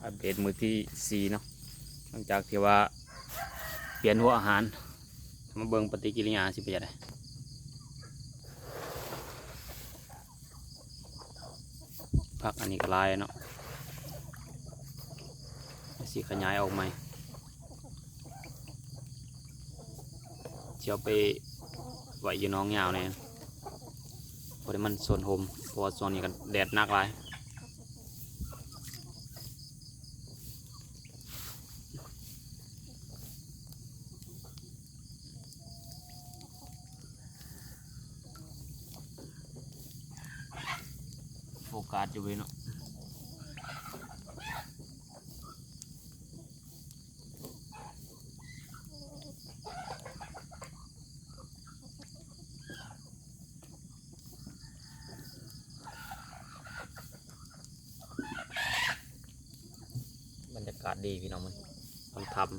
ອັບເດດມື້ທີສີ່ເນາະ ຫຼັງຈາກທີ່ວ່າປ່ຽນຫົວອາຫານ ມາເບິ່ງປະຕິກິລິຍາຊິເປັນຈັ່ງໃດ. ຜັກອັນນີ້ກໍຫຼາຍເນາະ ຊິຂະຫຍາຍອອກໃໝ່ ຊິເອົາໄປໄວ້ຢູ່ໜອງຍາວແດ່ ພໍໄດ້ມັນຊົນຮົ່ມ ເພາະວ່າຊ່ວງນີ້ກໍແດດໜັກຫຼາຍ. ໂຟກັສຢູ່ເວີຍເນາະ. ບັນຍາກາດດີພີ່ນ້ອງ ມັນທຳ.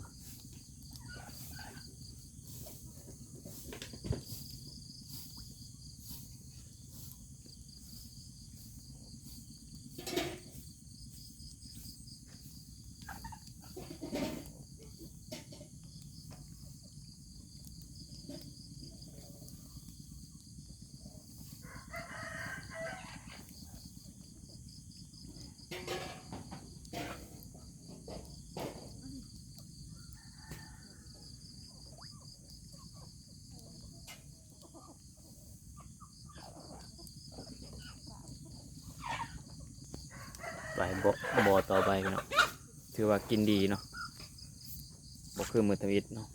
ໄປບໍ່ ບໍ່ຕໍ່ໄປພີ່ນ້ອງ ຖືວ່າກິນດີເນາະ ບໍ່ຄືມື້ທຳອິດເນາະ.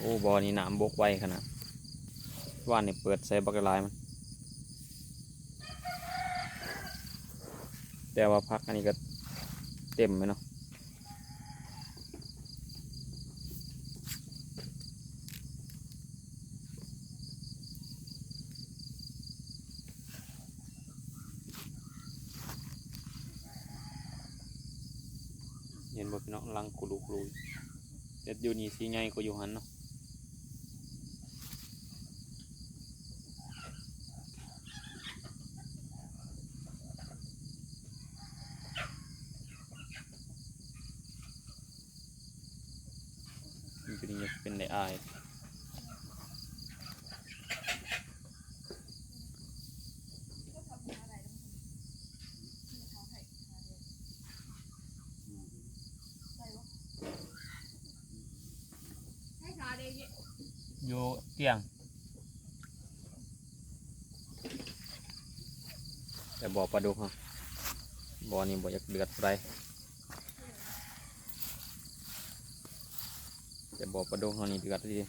ໂອ້ ບໍ່ນີ້ນ້ຳບົກໄວຂະໜາດ ວານນີ້ເປີດໃສ່ບັກຫຼາຍມັນ ແຕ່ວ່າຜັກອັນນີ້ກໍເຕັມແມ່ນເນາະ. ເຫັນບໍ່ພີ່ນ້ອງ ລັງກຸລຸກລຸຍ ແຕ່ຢູ່ນີ້ຊິໃຫຍ່ກວ່າຢູ່ຫັ້ນເນາະ. ຢູ່ນີ້ເປັນໄດ້ອາຍ ຢູ່ຕຽງ. ແຕ່ບໍ່ປາດຸກເຮົາ ບໍ່ນີ້ບໍ່ຢາກເດືອດປານໃດ ແຕ່ບໍ່ປາດຸກເຮົານີ້ເດືອດອີ່ຫຼີ.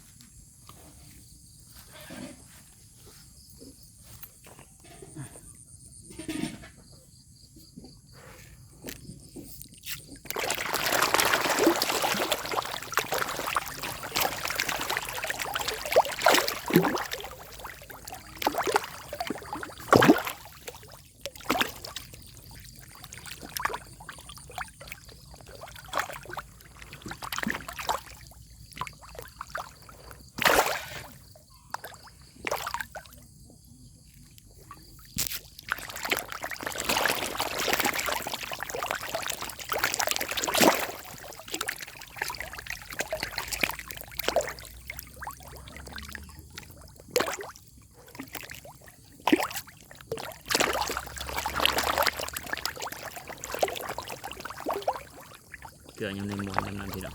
ເກືອຍັງໄດ້ມ່ວນນຳນັ້ນພີ່ນ້ອງ.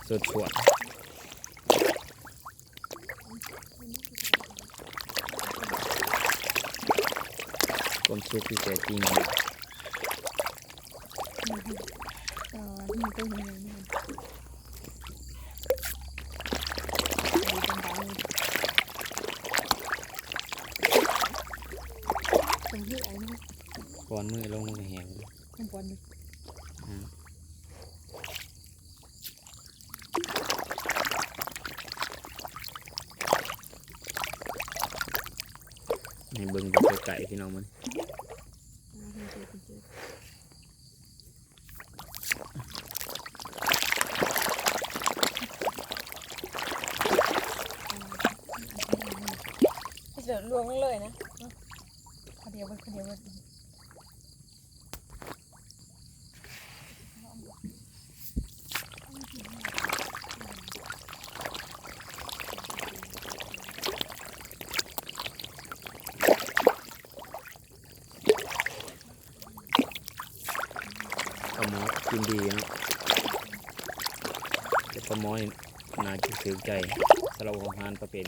ສວດໆ ຄວາມສຸກທີ່ແທ້ຈິງ. ອືຮຶ ຕໍ່ ມັນຕົວໃຫຍ່ໆ ນີ້ ມັນຄືໄອ້ນີ້ ກ່ອນມືລົງມັນກໍແຫ້ງ ມັນກ່ອນນີ້ ອືມ ໃຫ້ເບິ່ງແບບໃກ້ໆ ພີ່ນ້ອງ ມັນ ລວມກັນເລີຍນະ ຂະດຽວເບິດ ຂະດຽວເບິດ. ປາໝໍກິນດີເນາະ ແຕ່ປາໝໍນີ້ໜ້າຈະຖືກໃຈສຳລັບອາຫານປະເພດ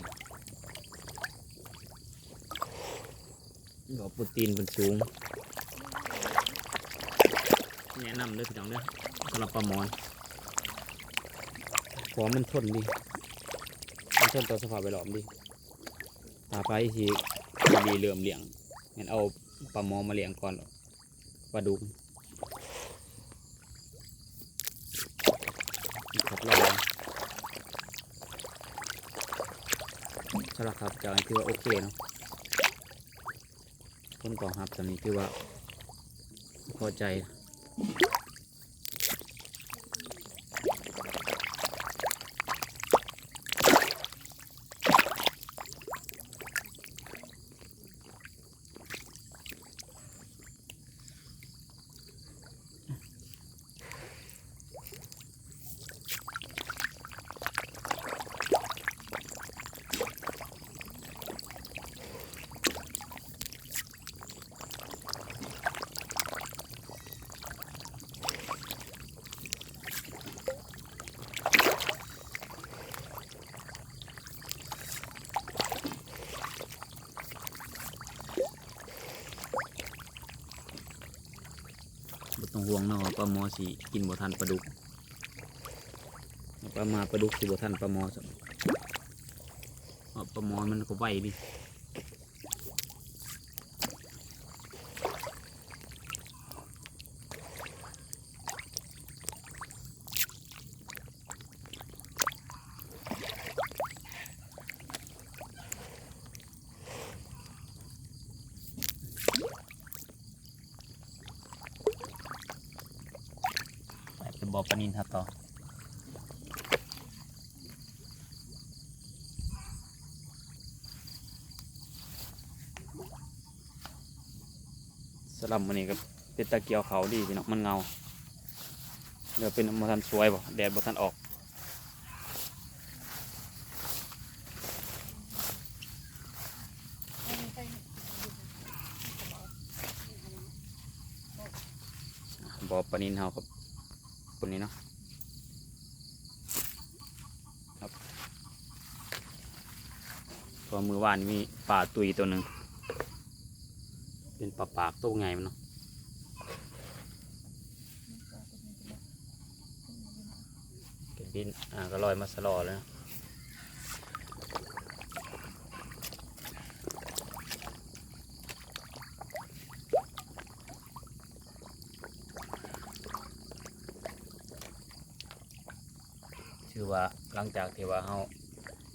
ກໍໂປຣຕີນເພິ່ນສູງ ແນະນຳເດີພີ່ນ້ອງເດີ ສຳລັບປາໝໍ ເພາະວ່າມັນທົນດີ ມັນທົນຕໍ່ສະພາບແວດລ້ອມດີ. ຖ້າໃຜທີ່ ທີ່ເລີ່ມລ້ຽງ ແມ່ນເອົາປາໝໍມາລ້ຽງກ່ອນ ປາດຸກ ຮັບຮອງ ສຳລັບຂ້າພະເຈົ້ານີ້ຖືວ່າໂອເຄເນາະ ຜົນຕອບຮັບສ່ຳນີ້ຖືວ່າພໍໃຈ. ບໍ່ຕ້ອງຫ່ວງເນາະ ວ່າປາໝໍຊິກິນບໍ່ທັນປາດຸກ ປາມາປາດຸກຊິບໍ່ທັນປາໝໍຊ້ຳ ເພາະປາໝໍມັນກໍໄວເດ. ໄປ ໄປບໍ່ປານິນເຮົາຕໍ່. ສຳລັບມື້ນີ້ກໍເປັນຕາກ່ຽວເຂົ້າດີພີ່ນ້ອງ ມັນເຫງົາ ແລ້ວເປັນບໍ່ທັນສວຍບໍ່ ແດດບໍ່ທັນອອກ. ບໍ່ປານິນເຮົາກໍຕົວນີ້ເນາະ. ເພາະມື້ວານມີປາຕຸ້ຍໂຕໜຶ່ງ ເປັນປາປາກໂຕໃຫຍ່ມັນເນາະ ກະບິນ ອ່າ ກະລອຍມາສະຫຼໍ່ແລ້ວ. ຖືວ່າຫຼັງຈາກທີ່ວ່າເຮົາ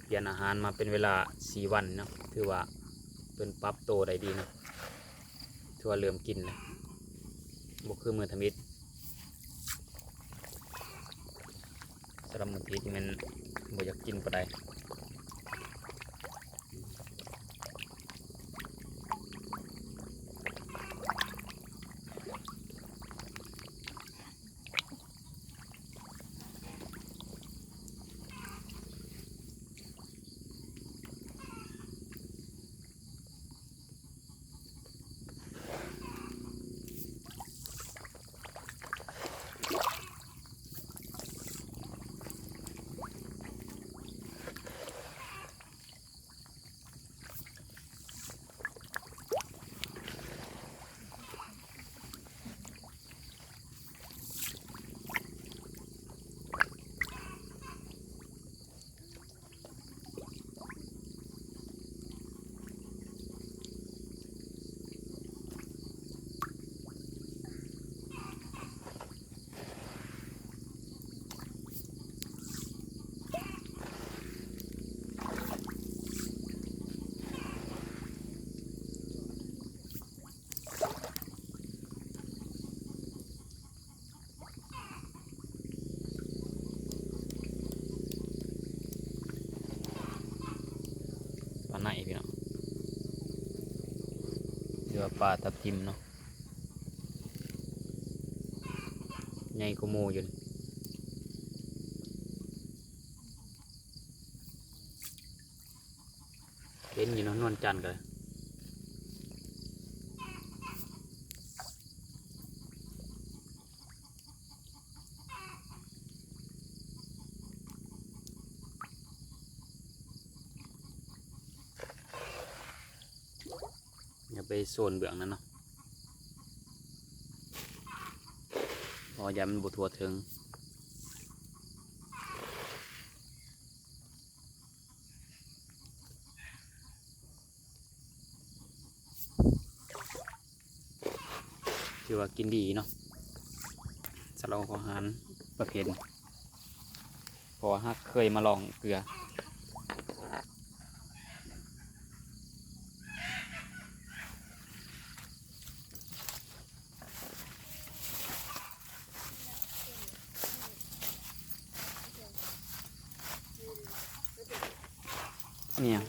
ປ່ຽນອາຫານມາເປັນເວລາສີ່ວັນເນາະ ຖືວ່າເພິ່ນປັບໂຕໄດ້ດີເນາະ ຖືວ່າເລີ່ມກິນແລ້ວ ບໍ່ຄືມື້ທຳອິດ. ສຳລັບມື້ທຳອິດແມ່ນບໍ່ຢາກກິນປານໃດ. ເ ໃນພີ່ນ້ອງ ຫຼືວ່າປາທັບທິມເນາະ ໃຫຍ່ກວ່າໝູ່ຢູ່ນີ້ ເຫັນຢູ່ເນາະ ນວນຈັນກໍ ຢ່າໄປໂຊນເບື້ອງນັ້ນເນາະ ເພາະວ່າຢ້ານມັນບໍ່ທົ່ວເຖິງ. ຖືວ່າກິນດີເນາະ ສຳລັບອາຫານປະເພດນີ້ ເພາະວ່າຫາກເຄີຍມາລອງເກືອ. ນີ້ຫຍັງ?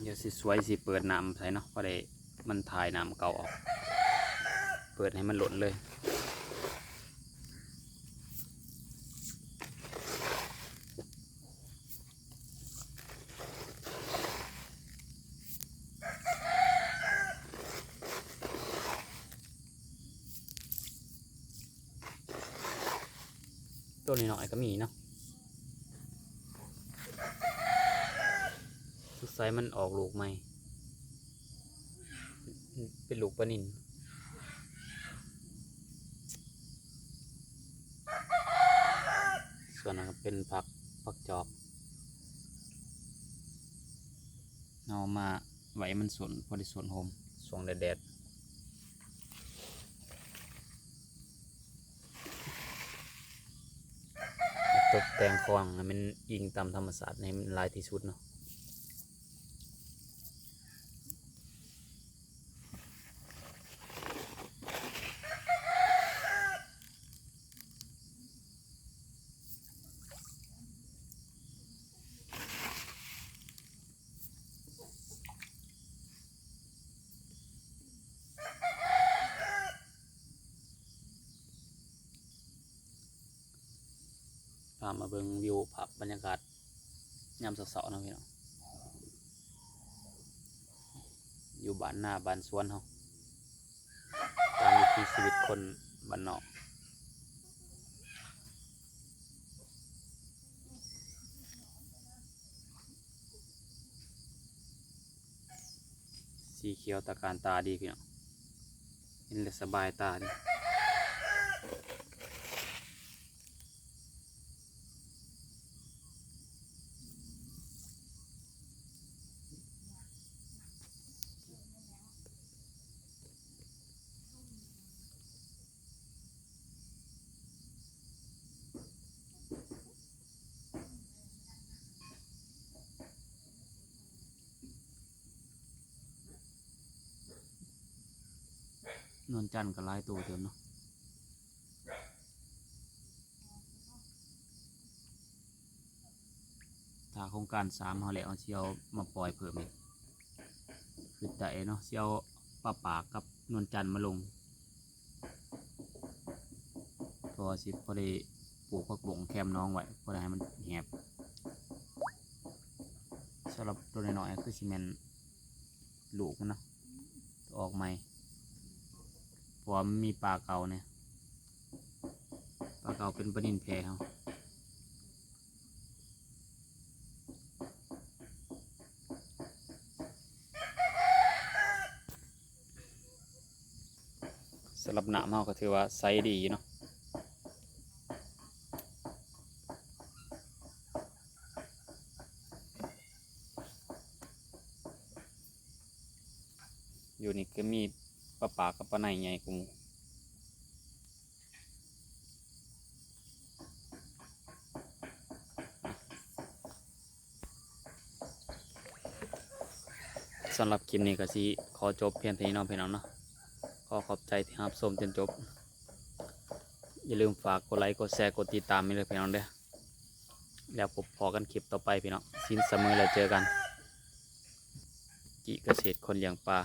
ດຽວຊິສວຍ ຊິເປີດນ້ຳໃສ່ເນາະ ພໍໄດ້ມັນຖ່າຍນ້ຳເກົ່າອອກ ເປີດໃຫ້ມັນລົ້ນເລີຍ. ໂຕນ້ອຍໆກໍມີເນາະ ສົງໄສມັນອອກລູກໃໝ່ ເປັນລູກປານິນ. ສ່ວນນັ້ນກໍເປັນຜັກ ຜັກຈອກ ເອົາມາໄວ້ມັນສົນ ພໍໄດ້ສົນໂຮມ ຊ່ວງແດດໆ. ຕົກແຕ່ງຂອງໃຫ້ມັນອີງຕາມທຳມະຊາດໃຫ້ມັນຫຼາຍທີ່ສຸດເນາະ. ພາມາເບິ່ງວິວ ພາບບັນຍາກາດຍາມເຊົ້າໆເນາະພີ່ນ້ອງ ຢູ່ບ້ານນາບ້ານສວນເຮົາ ຕາມວິຖີຊີວິດຄົນບ້ານນອກ. ສີຂຽວຕະການຕາດີພີ່ນ້ອງ ເຫັນແລ້ວສະບາຍຕາດີ. ນວນຈັນກໍຫຼາຍໂຕເຕີບເນາະ. ຖ້າໂຄງການສາມເຮົາແລ້ວ ເຮົາຊິເອົາມາປ່ອຍເພີ່ມອີກ ຄິດໄດ້ເນາະ ຊິເອົາປາປາກກັບນວນຈັນມາລົງ ເພາະວ່າຊິພໍໄດ້ປູກຜັກບົ້ງແຄມໜອງໄວ້ ພໍໄດ້ໃຫ້ມັນແຫບ. ສຳລັບໂຕນ້ອຍໆ ຄືຊິແມ່ນລູກມັນເນາະ ອອກໃໝ່ ເພາະວ່າມັນມີປາເກົ່າແດ່ ປາເກົ່າເປັນປານິນແພເຮົາ. ສຳລັບນ້ຳເຮົາກໍຖືວ່າໃສດີຢູ່ເນາະ ຢູ່ນີ້ກໍມີປາປາກກັບປາໄນໃຫຍ່ກວ່າໝູ່. ສຳລັບຄລິບນີ້ກໍຊິຂໍຈົບພຽງເທົ່ານີ້ເນາະພີ່ນ້ອງເນາະ. ຂໍຂອບໃຈທີ່ຮັບຊົມຈົນຈົບ. ຢ່າລືມຝາກກົດໄລ ກົດແຊ ກົດຕິດຕາມໃຫ້ເດີພີ່ນ້ອງເດີ. ແລ້ວພົບພໍ້ກັນຄລິບຕໍ່ໄປພີ່ນ້ອງ. ສິນສະເໝີແລ້ວເຈີກັນ. ກິກະເສດຄົນລ້ຽງປາ.